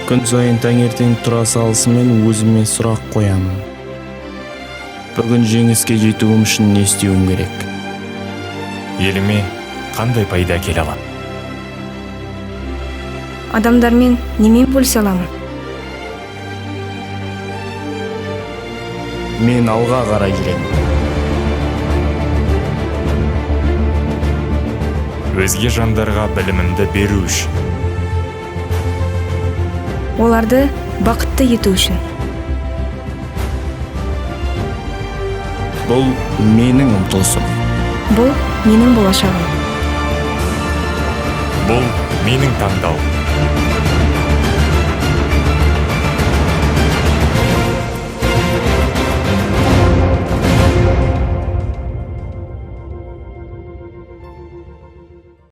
Күн сайын таңертең тұра салысымен өзіме сұрақ қоямын. Бүгін жеңіске жетуім үшін не істеуім керек? Еліме қандай пайда әкеле аламын? Адамдармен немен бөлісе аламын? Мен алға қарай жүремін. Өзге жандарға білімімді беру үшін. Оларды бақытты ету үшін. Бұл менің ұмтылысым. Бұл менің болашағым. Бұл менің таңдауым.